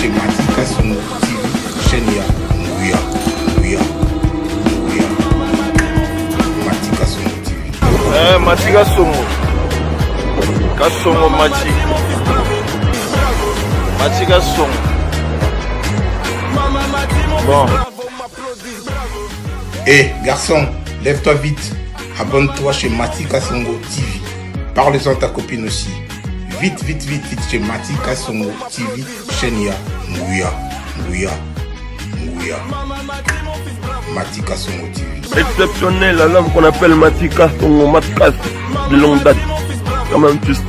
chez Mati Kasongo TV, chaîne ya Nguya, Nguya, Nguya. Mati Kasongo TV. Eh, Mati Kasongo. Kasongo Mati. Mati Kasongo. Bon. Eh, garçon, lève-toi vite. Abonne-toi chez Mati Kasongo TV. Parle-en à ta copine aussi. Vite, vite, vite, vite chez Mati Kasongo TV, chaîne ya Nguya, Nguya, Nguya. Mati Kasongo TV. Exceptionnel, l'homme qu'on appelle Mati Kasongo, Matkas, de longue date. Quand même, tu sais.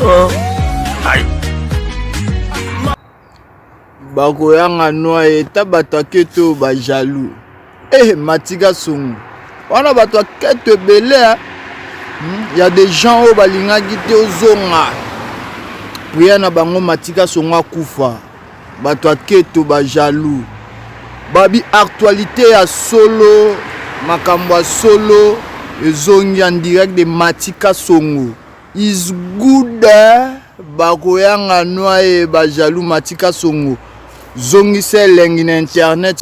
Hein? Aïe. Bakoyanga noa eta bato ya keto ba jaloux. Eh Matika Songo. Wana bato ya keto ebele hein. Hmm? Ya des gens oyo balingaki te ozonga. Prière na bango Matika Songo akufa. Bato ya keto ba jaloux. Babi actualité ya solo, makambo ya solo ezongi en direct de Matika Songo. Is good bakoyanga noye ba jaloux Matika Songo. Zongisa elengi na internet.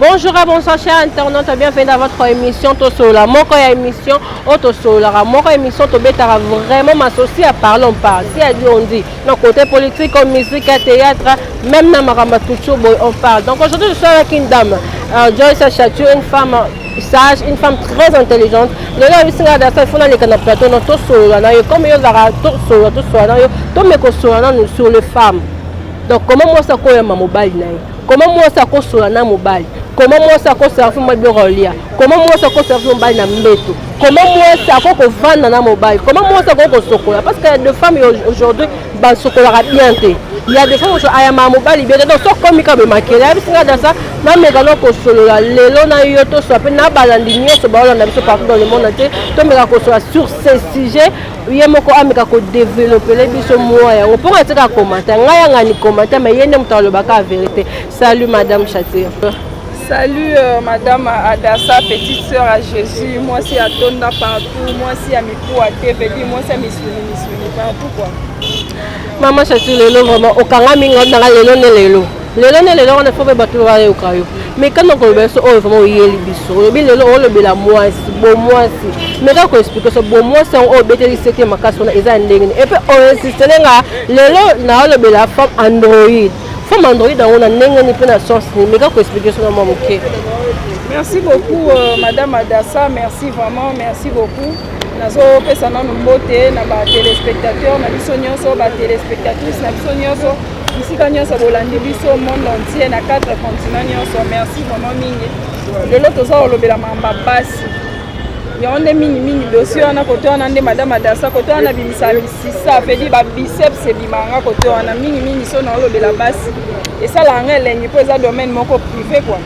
Bonjour et bonsoir chers internautes, bienvenue dans votre émission Tosola. Moko ya émission oyo tosololaka, moko émission tobetaka vraiment masolo ya parlons pas. Si a dit on dit. Non côté politique, musique, théâtre, même na makambo ya culture boy on parle. Donc aujourd'hui je suis avec une dame, Joyce Chatou, une femme sage, une femme très intelligente. Lelo ayebisi nga dasa il faut naleka na plateau na tosolola na yo comme yo ozalaka tosolola tosolola na yo tomeka kosolola nanu sur les femmes. Donc comment mwasi akoyamba mobali na ye, comment mwasi akosola na mobali, comment mwasi akoservi mwa biloko ya kolia, comment mwasi akoservi mobali na mbeto, comment mwasi akoki kovanda na mobali, comment mwasi akoki kosokola, parce que y a des femmes aujourd'hui basokolaka bien te. Il y a des femmes aujourd'hui ayambaka mobali bien te. Donc soki okomi kaka makele ayebisi nga dasa nameka na kosolola lelo na yo tosola mpe na balandi nyonso baolanda biso partout dans le monde entier, tomeka kosolola sur ce sujet. Ye moko ameka kodéveloppele biso mwa yango mpo nga tika commentaire ngai yanga ni commentaire, mais ye nde moto alobaka ya vérité. Salut madame Chatir. Salut madame Adassa, petite sœur à Jésus. Moi c'est à Tonda partout, moi c'est à Mipou à TV, moi c'est à Missouni, Missouni partout quoi. Maman Chatir lelo vraiment okangami nga nanga lelo ne lelo. Lelo ne lelo wana faut bato bayoka yo. Mais quand okoloba biso oyo vraiment oyeli biso, olobi lelo olobela mwasi, bo mwasi. Mais kaka koexpliquer so bo mwasi yango oyo obeteli sete makasi wana eza ndenge nini. Et puis oinsistele nga lelo na olobela femme android. Femme android yango na ndenge nini mpe na sens nini, mais kaka koexpliquer so na mwa moke. Merci beaucoup madame Adassa, merci vraiment, merci beaucoup. Nazopesa nanu mbote na ba téléspectateurs na biso nyonso, ba téléspectatrices na biso nyonso, bisika nyonso bolandi biso monde entier na 4 continents nyonso. Merci vraiment mingi. Lelo toza kolobela mamba basi. Yango nde mingi mingi dossier wana kote wana nde madame Adassa kote wana bimisa misisa pedi ba biceps ebimanga kote wana mingi mingi so na olobela basi esalaka nga elengi mpo eza domaine moko privé quoi.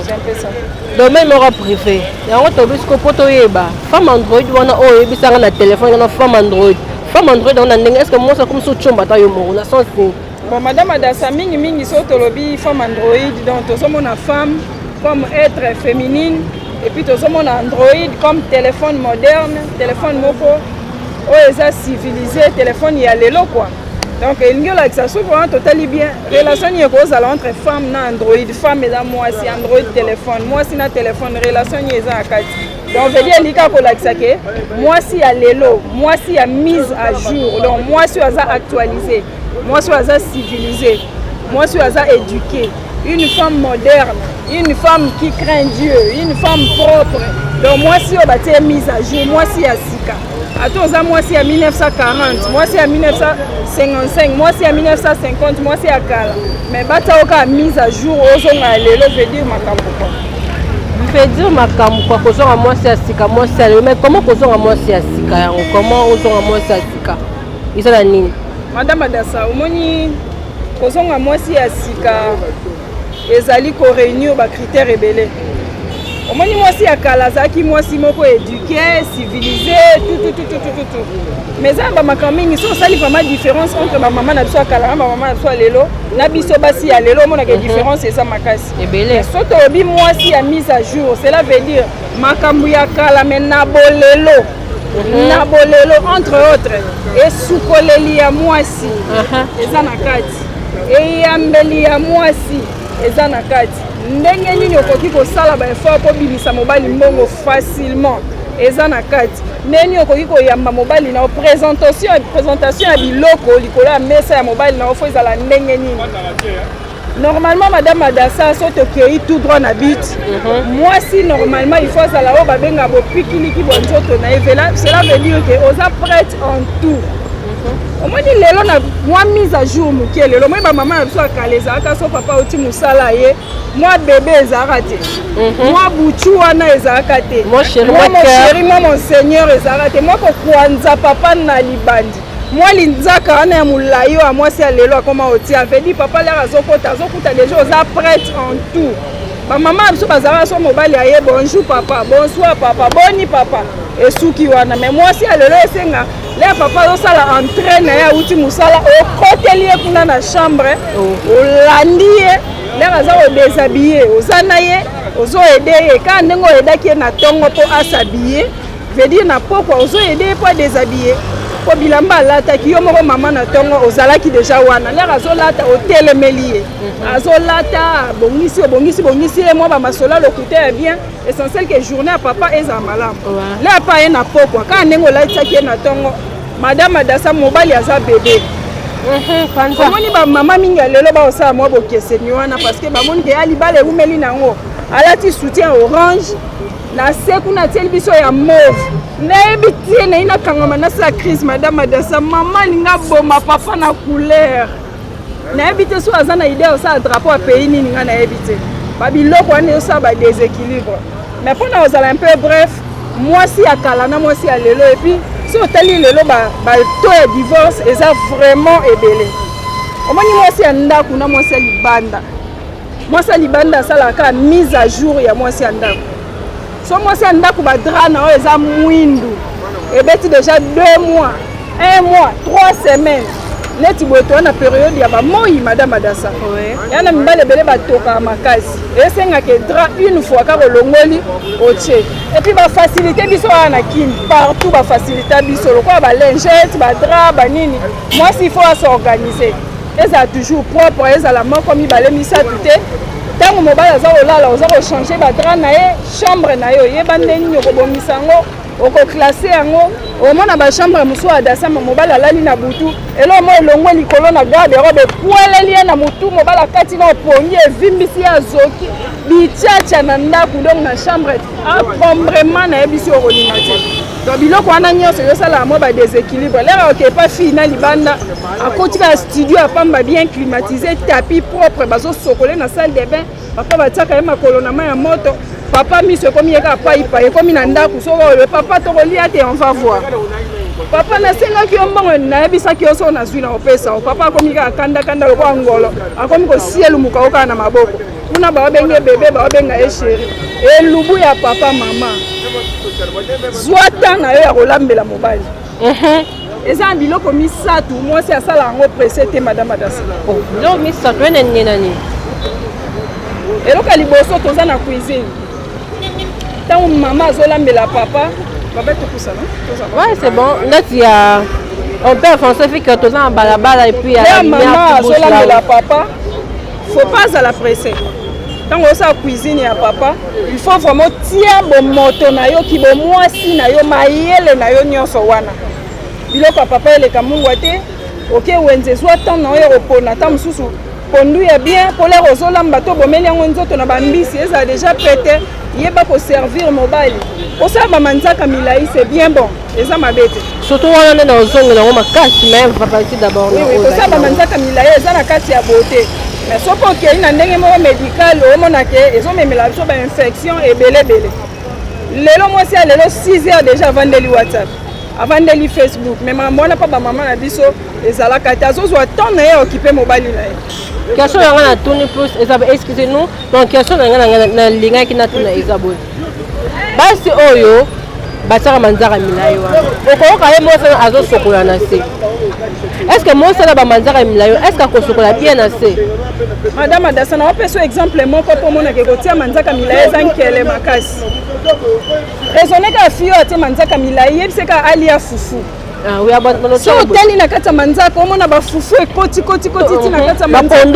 C'est un peu ça. Domaine moko privé. Yango tobi siko po toyeba femme android wana oyo oyebisanga na téléphone wana femme android. Femme android wana ndenge est-ce que mwasi akomi so tshomba ta yo moko na sens nini? Bon madame Adassa mingi mingi so tolobi femme android donc tozomona femme comme être féminine et puis tozomona android comme téléphone moderne, téléphone moko oyo eza civilisé, téléphone ya lelo quoi. Donc elingi olakisa soki vraiment totali bien relation nini ekozala entre femme na android, femme eza mwasi, android téléphone, mwasi na téléphone, relation nini eza na kati. Donc veut dire elingi kaka kolakisa ke mwasi ya lelo, mwasi ya mise à jour, donc mwasi oyo aza actualisé, mwasi oyo aza civilisé, mwasi oyo aza éduqué, une femme moderne, une femme qui craint Dieu, une femme propre. Donc mwasi oyo batie mise à jour, mwasi ya sika. Ata oza mwasi ya 1940, mwasi ya 1955, mwasi ya 1950, mwasi ya kala, mais batia yo kaka mise à jour ozonga ya lelo, veut dire makambo quoi. Veut dire makambo quoi, kozonga mwasi ya sika, mwasi ya lelo. Mais comment kozonga mwasi ya sika yango? Comment ozonga mwasi ya sika? Eza na nini? Madame Adassa, omoni kozonga mwasi ya sika ezali ko réunir ba critères ebele. Omoni mwasi ya kala azalaki mwasi moko éduqué, civilisé, tout. Mais eza na bamakambo mingi soki osali vraiment différence entre bamama na biso ya kala na bamama na biso ya lelo na biso basi ya lelo, omonaka différence eza makasi. Ebele. So tolobi mwasi ya mise à jour, cela veut dire makambo ya kala mais na bolelo, na bolelo. Entre autres, esukoleli ya mwasi eza na kati, eyambeli ya mwasi eza na kati, ndenge nini okoki kosala baeffort mpo bimisa mobali mbongo facilement eza na kati, ndenge nini okoki koyamba mobali na yo, présentation ya biloko likolo ya mesa ya mobali na yo faut ezala ndenge nini. Normalement, madame Adassa, so tokei tout droit na but, mwasi normalement il faut azala oyo babenga bopikiliki bwa nzoto na ye. Cela veut dire que oza prête en tout. Omoni lelo na mwa mise à jour moke, lelo omoni bamama na biso ya kala ezalaka so papa oti mosala ye, mwa bebe ezalaka te, mwa butu wana ezalaka te, Mwa chéri, mwa mwa mon cœur. chéri, mwa monseigneur ezalaka te, mwa kokwanza papa na libandi, mwa linzaka wana ya molai oyo ya mwasi ya lelo akoma otia vedi. Papa lere azokota, azokuta déjà oza prête en tout. Bamama na biso bazalaka so mobali aye: "Bonjour papa, bonsoir papa, boni papa", esuki wana. Mais mwasi ya lelo esenga le papa azosala entrée na ye, awuti mosala, okoteli ye kuna na chambre, olandi ye lere aza kodéshabiller, oza na ye, ozoaider ye kaka ndenge oaidaki ye na ntongo mpo as'habiller. Veut dire na pokwa ozoaider ye mpo adéshabiller, mpo bilamba alataki yo moko mama na ntongo ozalaki déjà wana. Lere azolata, otelemeli ye, azolata, abongisi, obongisi bongisi ye mwa bamasolo lokuta ya bien. Essentiel que journée ya papa ezala malamu. Le apa ye na pokwa kaka ndenge olatisaki ye na ntongo. Madame Adasa, mobali aza bebe. Omoni bamama mingi ya lelo baosala mwa bokeseni wana parce que bamoni ke ya libala ewumeli nango, alati soutien orange na se kuna, atieli biso ya mauve. Nayebi tie nayi nakangama nasala crise. Madame Adasa, mama alinga boma papa na couleur, nayebi te so aza na idée osala drapeau ya pays nini, ngai nayebi te. Babiloko wana ezosala badéséquilibre. Mais mpona kozala un peu bref, mwasi ya kala na mwasi ya lelo, et puis so otali lelo bataux ya divorce eza vraiment ebele. Omoni mwasi ya ndako na mwasi ya libanda, mwasi ya libanda asalaka kaka mise à jour ya mwasi ya ndako. So mwasi ya ndako, badraps na oyo eza mwindu, ebeti déjà 2 mois, un mois, 3 semaines. Neti boye toza na période ya bamoi, madame Adasa, ya na mibali ebele batokaka makasi, esengaka drap une fois kaka olongoli otie. Et puis bafacilité biso wana na Kini partout, bafacilité biso lokola balingettes, badraps, banini. Mwasi il faut as'organiser, ezala toujours propre, ezala moko, mibale, misato te. Ntango mobali aza kolala, oza kochanger badraps na ye. Chambre na ye, oyeba nde nini okobongisa yango, okoclasser yango. Omona bachambre mosusu, Adasama, mobali alali na butu, eloko mo elongwe likolo na garde robe, ekweleli ye na motu, mobali akati na opongi, evimbisi ye, azoki bitiatia na ndako. Donc na chambre encombrement, nayebisi okolinga te. Donc biloko wana nyonso ezosalaka mwa badéséquilibre. Lere oke epa fille na libanda, akoti kaka studio ya pamba, bien climatisé, tapis propre, bazosokole na salle de bain, papa batiaka ye makolo na mai ya moto. Papa miso ekomi ye kaka paipai, ekomi na ndako soki oyo papa tokolia te, on va voir. Papa, nasengaki yo mbongo, nayebisaki yo so nazwi na kopesa o. Papa akomi kaka kandakanda lokola ngolo, akomi kosielumuka o kaka na maboko kuna, baobenge bebe, baobenga ye chéri, elubu ya papa. Mama, zwa temps na yo ya kolambela mobali. Eza na biloko misato mwasi asala yango pressé te, madame Adasa. Biloko misato ene nini na nini? Eloko ya liboso, toza na cuisine. Ntango mama azolambela papa, baba tokusana. Ouais, c'est bon. Neti ya on peut avancer vu que toza na balabala et puis ya mama azolambela papa, faut pas azala pressé. Ntango osala cuisine ya papa, il faut vraiment tia bomoto na yo, kibomwasi na yo, mayele na yo nyonso wana. Biloko ya papa eleka mungwa te. Oke wenze, zwa temps na oyo kopona ata mosusu pondu ya bien mpo lere ozolamba to bomeli yango nzoto na bambisi ezala déjà pete. Yeba koservir mobali, kosala bamanzaka milai, c'est bien bon, eza mabe te. Surtout wana nde na ozongela yango makasi, mais vapasi d'abord. Kosala bamanzaka milai eza na kati ya beauté, mais soki okei na ndenge moko médical, omona ke ezomemela biso bainfection ebele ebele. Lelo mwasi ya lelo, 6 heures déjà avandeli WhatsApp. Avandeli Facebook, mais makambo wana mpa bamama na biso ezalaka te. Azozwa temps na ye okipe mobali na ye. Question na ngai natuni plus eza, excusez nous, donc question na ngai nalingaki natuna eza boye: basi oyo batiaka manzaka milai wana, okoyoka ye mwasi wana azosokola na se. Est ce que mwasi wana bamanzaka milai, est ce que akosokola bien na se? Madame Adasa, na opesa exemple moko mpo omonaka kotia manzaka milai eza nkele makasi. Raisonne kaka, fille oyo atie manzaka milai, yebise kaka alia fufu. Ah, oui, so otali na kati ya manzaka, omona bafufu ekotikoti ti na kati ya manzaka,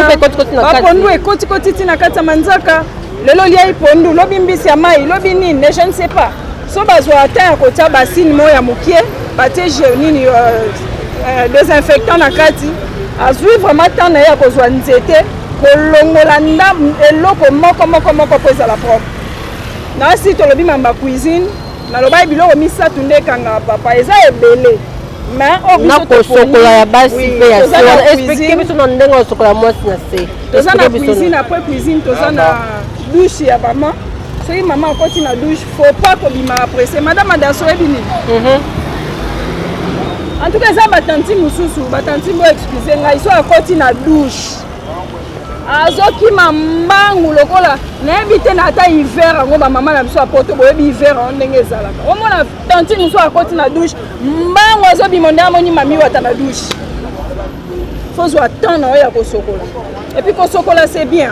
bapondu ekotikoti ti na kati ya manzaka. Lelo oliai pondu, lobi mbisi ya mai, lobi nini, ne je ne sais pas. So bazwa ata ya kotia basine moko ya mokie, batie nini, désinfectant na kati. Azwi vraiment temps na ye ya kozwa nzete, kolongola ndambu eloko moko moko moko mpo ezala propre. Nasi tolobi mamba cuisine, nalobaki biloko misato nde ekangaka papa, eza ebele. Na kosokola ya basi mpe ya se wana, explique biso na ndenge osokola mwasi na se. Toza na cuisine. Après cuisine, toza na douche ya mama. Soki mama akoti na douche, faut pas kobima apresse. Madame Adaso, oyebi nini? En tout cas, eza batanti mosusu, batanti bo excuse ngai, so akoti na douche, azokima mbangu lokola nayebi te. Na ata hiver yango, bamama na biso ya Poto boyebi hiver yango ndenge ezalaka. Omona tanti mosusu akoti na douche, mbangu azobima nde amoni mami wata na douche. Faut zwa temps na oyo ya kosokola. Et puis kosokola, c'est bien.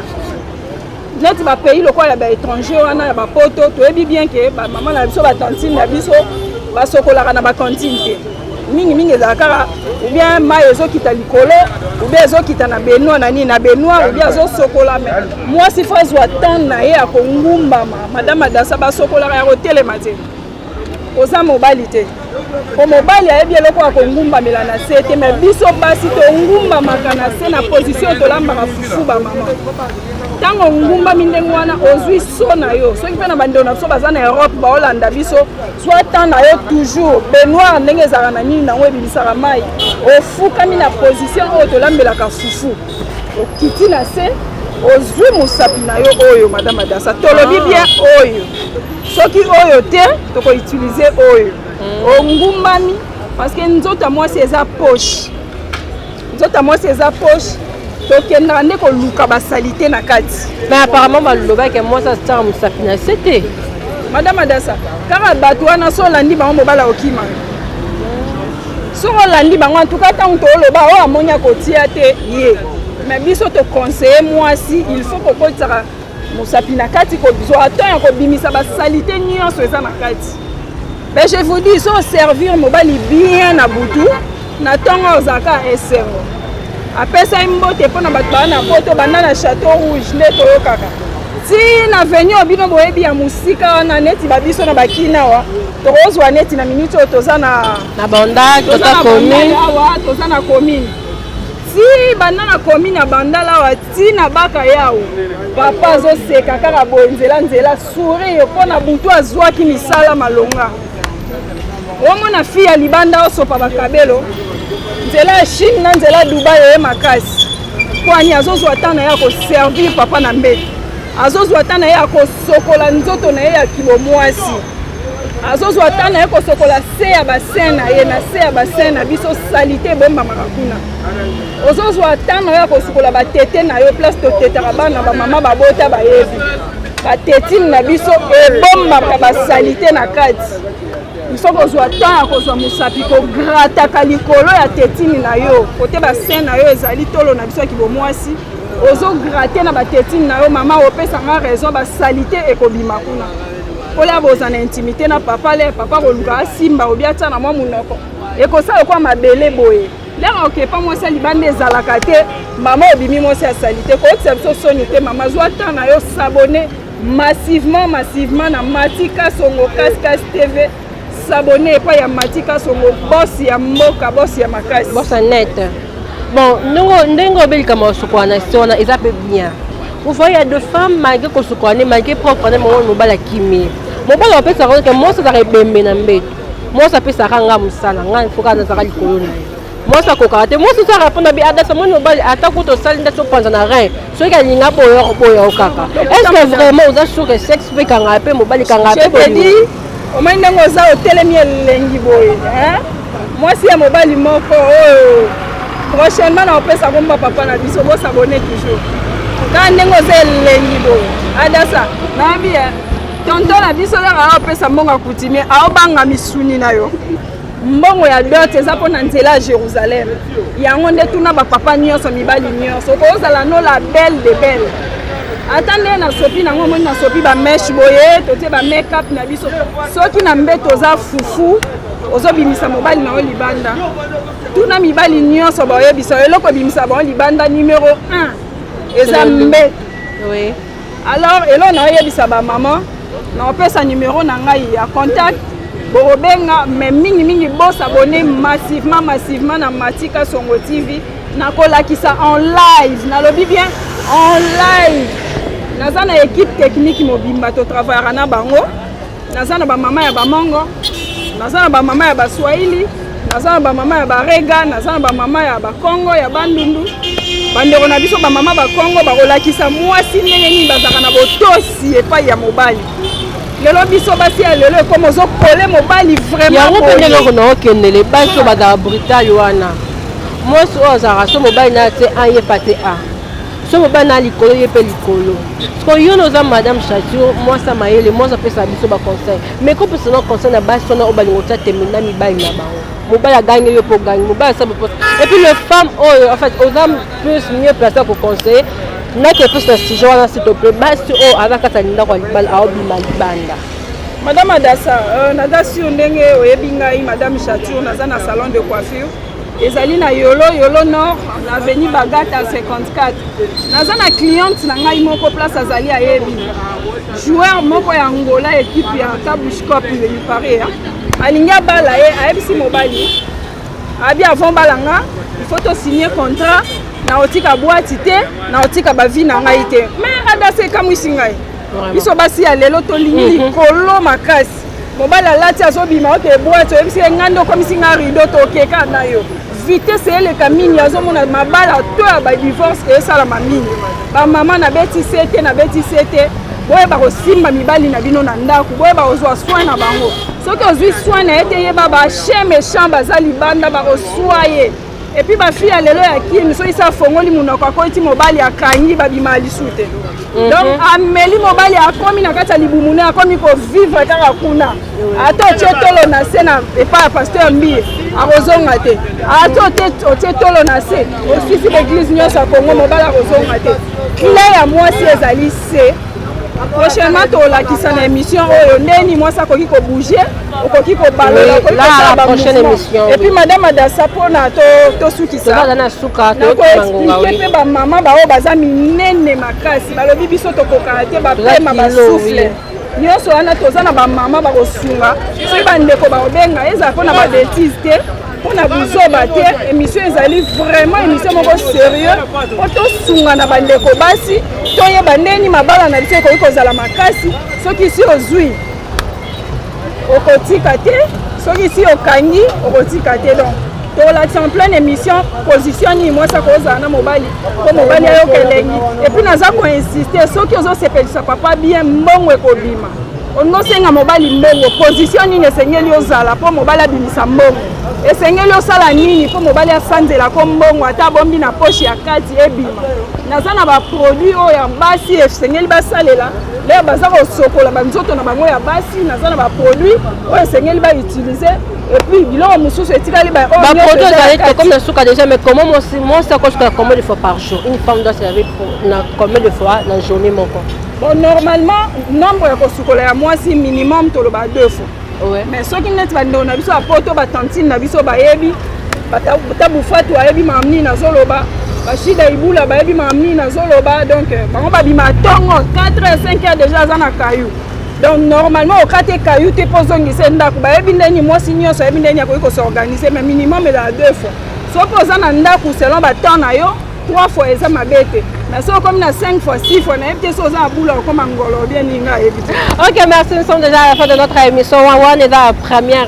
Neti bapays lokola ya baétranger wana ya bapoto, toyebi bien ke bamama na biso, batantine na biso basokolaka na bacantine te. Mingimingi ezala kaka ou bien mai ezokita likolo, ou bien ezokita na baignoire, na nini, na baignoire, ou bien azosokola. Mais mwasi faut azwa temps na ye ya kongumbama. Madame Adasa, basokolaka ya kotelema te. Oza mobali te, po mobali ayebi eloko ya kongumbamela na se te. Mais biso basi tongumbamaka na se na position tolambaka fufu. Bamama, ntango ongumbami ndenge wana, ozwi so na yo. Soki mpe na bandeko na biso baza na Europe baolanda biso, zwa temps na yo toujours. Baignoire ndenge ezalaka na nini nango, ebimisaka mai. Ofukami na position oyo tolambelaka fufu, okiti na se, ozwi mosapi na yo oyo. Madame Adasa, tolobi bien oyo. Soki oyo te, tokoutiliser oyo. Ongumbami, parce que nzoto ya mwasi eza poche, nzoto ya mwasi eza poche. Tokendaka nde koluka basaleté na kati. Mais apparemment balobaki mwasi atiaka mosapi na se te. Madame Adasa, kaka bato wana, so olandi bango, mobala okima. Soki olandi bango, en tout cas ntango tooloba oyo amoni akotia te ye. Mais biso toconseille mwasi, il faut kokotisaka mosapi na kati, kozwa temps ya kobimisa basaleté nyonso eza na kati. Mais je vous dis, so servir mobali bien na butu, na ntongo ozalaka esengo. Apesai mbote mpona bato baa na Poto, banda na Château Rouge nde toyokaka ti na veni oyo bino boyebi ya mosika wana. Neti babiso na bakina awa, tokozwa neti na minute oyo toza na na Bandal. Toza tota na commune. Bandal awa, toza na commune. Ti banda na commune ya Bandal awa ti na baka yawo, papa azoseka kaka boye, nzela nzela, sourire, mpo na butu azwaki misala malonga. Omona fille ya libanda osopa bakabelo nzela ya Chine na nzela ya Dubai, oye makasi kwani azozwa temps na ye ya koservir papa na mbeto, azozwa temps na ye ya kosokola nzoto na ye ya kibomwasi, azozwa temps na ye kosokola se ya bassin na ye. Na se ya bassin na biso, saleté ebombamaka kuna. Ozozwa temps na yo ya kosukola batete na yo, place totetaka bana, bamama babota bayebi batetine na biso ebombaka basaleté na kati. Il faut kozwa temps ya kozwa mosapi, kogrataka likolo ya tetine na yo, kote bassin na yo ezali, tolo na biso ya kibomwasi. Ozogratter na batetine na yo, mama, opesanga raison, basaleté ekobima kuna. Kolia boza na intimité na papa, le papa koluka asimba obi atia na mwa monoko, ekosala lokwa mabele boye. Lere okepa mwasi ya libanda ezalaka te. Mama, obimi mwasi ya saleté, koyokisa biso soni te. Mama, zwa temps na yo, s'abonner massivement, massivement na Matika Songo Kaskas TV. S'abonner epai ya Matika Songo, boss ya mboka, boss ya makasi. Boss net. Bon, ndenge obelika kosukola na se wana eza mpe bien. Vous voyez, il y a deux femmes, malgré kosukola ne, malgré propre ne, moko mobali akimi. Mobali apesaka ke mwasi azalaka ebembe na mbeto, mwasi apesaka nga mosala, ngai foka nazalaka likolo na ye. Mwasi akokaka te. Mwasi oso arépondre bi Adasa, moni mobali ata kuta osali nde sopanza na rein, soki alinga boyo, boyo kaka. Est ce que vraiment oza sûr que sexe mpe ekangaka mpe mobali, ekangaka mpe? Je te dis. Omoni ndenge oza otelemi elengi boye, hein? Mwasi ya mobali moko oyo prochainement na opesa komba papa na biso, bosabone toujours. Kaka ndenge oza elengi boye. Adasa, nayebi eh, tonton na biso kaka aopesa mbongo ya coutumier, aobanga misuni na yo. Mbongo ya dot eza mpo na nzela ya Jérusalem. Yango nde tuna bapapa nyonso, mibali nyonso, okozala no la belle de belle. Ata nde nasopi nango, omoni nasopi bameshe boye, totie ba make up na biso. Soki na mbeto oza fufu, ozobimisa mobali na yo libanda. Tuna mibali nyonso baoyebisa yo eloko ebimisa bango libanda numero 1 eza mbeto. Oui. Alors eloko na oyebisa bamama, na opesa numero na ngai ya contact, bokobenga, mais mingimingi bosabone massivement massivement na Matika Songo TV. Nakolakisa en live, nalobi bien en live. Naza na équipe technique mobimba, totravaillaka na bango. Naza na bamama ya bamongo, naza na bamama ya baswahili, naza na bamama ya barega, naza na bamama ya bakongo ya bandundu. Bandeko na biso bamama bakongo bakolakisa mwasi ndenge nini bazalaka na botosi epai ya mobali. Lelo biso basi ya lelo ekoma ozokole mobali vraiment yango mpe boye. ndenge oko na okendele basi oyo bazalaka brutal wana. Mwasi oyo azalaka so mobali na te a ye pa te a so mobali na likolo ye mpe likolo. Siko yo noza madame Chature, mwasi ya mayele, mwasi apesaka biso baconseil, mais kopesa na conseil na basi wana oyo balingo tia tembe na mibali na bango. Mobali agangi, yo mpe ogangi, mobali asala boposa. Et puis le femme oyo, en fait, oza plus mieux placé ya koconseiller nake plus na sujet wana, s'il te plaît. Basi oyo aza kati ya ndako ya libala, aobima libanda. Madame Adassa, naza sur ndenge oyebi ngai, Madame Chature, naza na salon de coiffure. Ezali na Yolo, Yolo Nord, na avenue Bagata 54. Naza na cliente na ngai moko, place azali ayebi. Joueur moko ya Angola, équipe ya Kabushkop de Paris. Alingi abala ye, ayebisi mobali. Abi avant bala nga, il faut to signer contrat, na otika boîte te, na otika ba vie na ngai te. Mais Adassa, ekamwisi ngai. Biso basi ya lelo tolingi likolo makasi. Mobali alati azobima, oke boîte, oyebisi ye ngai nde okomisi nga rideau, tokeka na yo. Vitesse eleka mingi, azomona mabala to ya badivorce esalama mingi. Bamama, nabeti se te, nabeti se te, boyeba kosimba mibali na bino na ndako, boyeba kozwa soin na bango. Soki ozwi soin na ye te, yeba bachien méchant baza libanda, bakoswa ye. Et puis bafille ya lelo ya kini, soki se afongoli monoko, akoyi ti mobali akangi, babima lisu te. Donc ameli mobali, akomi na kati ya libumu ne, akomi kovivre kaka kuna. Ata otie tolo na se na epai ya pasteur Mbiye, akozonga te. Ata otie tolo na se, osisi baeglise nyonso ya Kongo, mobali akozonga te. Clé ya mwasi ezali se prochainement tolakisa na émission oyo ndeni mwasi akoki kobouge, okoki kobalola, okoki kosala bamouvement. Et puis madame Adassa, mpona tosukisa, nakoexpliquer mpe bamama baoyo baza minene makasi, balobi biso tokokaka te, bapema, basouffle nyonso wana. Toza na bamama bakosunga. Soki bandeko bakobenga, ezala mpona babêtises te, mpona buzoba te. Émission ezali vraiment émission moko sérieux mpo tosunga na bandeko basi, toyeba ndeni mabala na biso ekoki kozala makasi. Soki si ozwi, okotika te. Soki si okangi, okotika te. Donc tolakisa en pleine émission position nini mwasi akozala na mobali mpo mobali ayoka elengi. Et puis naza koinsiste, soki ozosepelisa papa bien, mbongo ekobima. Olingi osenga mobali mbongo, position nini esengeli ozala mpo mobali abimisa mbongo? Esengeli osala nini mpo mobali asanzelako mbongo, ata abombi na poche ya kati, ebima? Naza na baproduit oyo ya basi esengeli basalela lelo baza kosokola banzoto na bango ya basi. Naza na baproduit oyo esengeli bautilize. Et puis biloko mosusu etikali. Baproduit ezali, tokomi na suka déjà, mais comment mwasi akosukola combien de fois par jour? Une femme doit se laver na combien de fois na journée moko? Bon, normalement nombre ya kosukola ya mwasi, minimum toloba deux fois. Mais soki neti bandeko na biso ya poto, batantine na biso bayebi, tabufatu ayebi makambo nini nazoloba, bashida ibula bayebi makambo nini nazoloba. Donc bango babima ntongo 4 heures, 5 heures déjà aza na kayu. Donc normalement okati ekayu te mpo ozongisa ndako. Bayebi ndeni mwasi nyonso ayebi ndeni akoki kosorganiser, mais minimum ezala deux fois. Soki oza na ndako, selon batemps na yo, trois fois eza mabe te. Mais soki okomi na cinq fois, six fois, nayebi te. Soki oza na bula, okoma ngolo bien ninga, ayebi te. Ok, merci. Nous sommes déjà à la fin de notre émission. Wana eza la première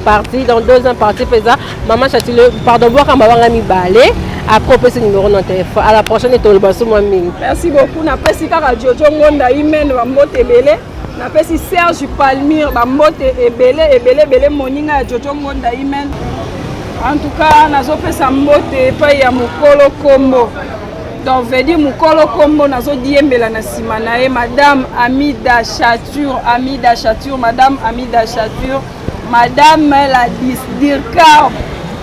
partie. Dans deuxième partie mpenza, mama Chatile, pardon, bwaka mabanga mibale. Après opesi numéro na téléphone. À la prochaine, toloba so mwa mingi. Merci beaucoup. Napesi kaka Jojo Ngonda Imen bambote ebele. Napesi Serge Palmyre bambote ebele ebele ebele, moninga ya Jojo Ngonda Imen. En tout cas, nazopesa mbote epai ya mokolo kombo. Donc veut dire mokolo kombo nazodiembela na nsima na ye, Madame Amida Chature, Amida Chature, Madame Amida Chature, Madame la Dircab.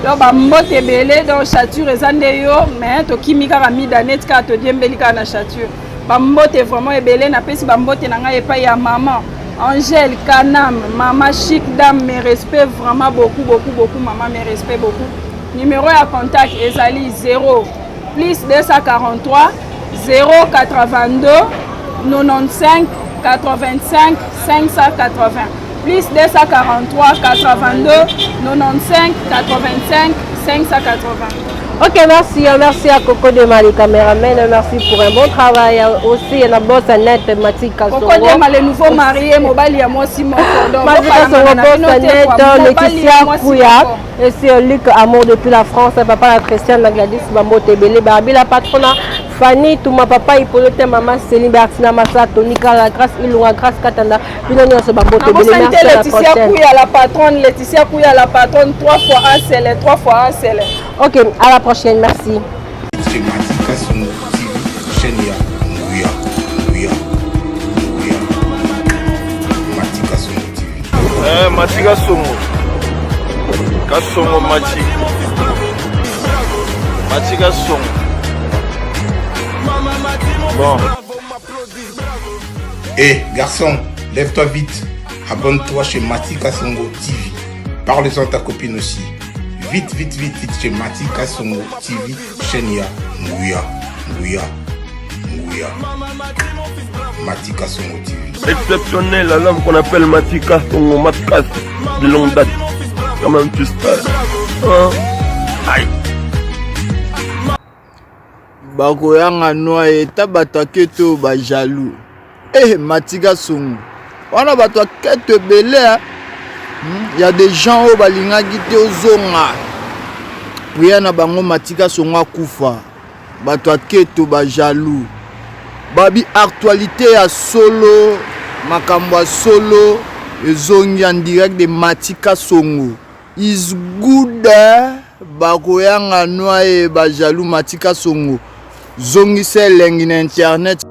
Donc bambote ebele. Donc Chature eza nde yo, mais tokimi kaka Mida neti kaka todiembeli kaka na Chature. Bambote vraiment ebele. Napesi bambote na ngai epai ya mama Angèle Kanam, mama chic dame, mes respects vraiment beaucoup beaucoup beaucoup, mama, mes respects beaucoup. Numéro ya contact ezali 0 plus 243 082 95 85 580, plus 243 82 95 85 580. Ok, merci. Merci à Coco Dema, le caméraman. Merci pour un bon travail. Aussi, la boss Annette Matika. Coco Dema, le nouveau marié, mobali ya mwasi moko. Donc, Matika Songo, boss Annette, Laetitia Kouya. Et c'est Luc Amour depuis la France. Papa Christian Gladys Bambote Ebele. Barbie la patrona. Fanny, Touma Papa Hippolyte, Maman Céline Bertina Massa, Tony Kala, Grâce Ilunga, Grâce Katanda. Bino nyonso Bambote Ebele. Nabosani Merci te à la Laetitia prochaine. Kouya la patronne, Laetitia Kouya la patronne, 3 fois 1 c'est 3 fois 1 c'est. Ok, à la prochaine. Merci. Chez Matika Songo TV, chaîne ya Nguya, Nguya, Nguya. Matika Songo TV. Eh, Matika Songo. Kasongo Mati. Matika Songo. Bon. Hé, garçon, lève-toi vite. Abonne-toi chez Matika Songo TV. Parle-en à ta copine aussi. Vite, vite, vite, vite chez Matika Songo TV, chaîne ya Nguya, Nguya, Nguya. Matika Songo TV. Exceptionnel, à l'homme qu'on appelle Matika Songo, Matkas de longue date. Quand même, tu sais. Hein? Aïe. Bakoyanga noa eta bato aketo bajaloux. Eh, Matika Songo wana bato aketo ebele. Ya des gens oyo balingaki te ozonga, prière na bango Matika Songo akufa. Bato aketo bajaloux babi. Actualité ya solo, makambo ya solo ezongi en direct de Matika Songo is good. Bakoyanga noa ye bajaloux. Matika Songo zongisa elengi na internet.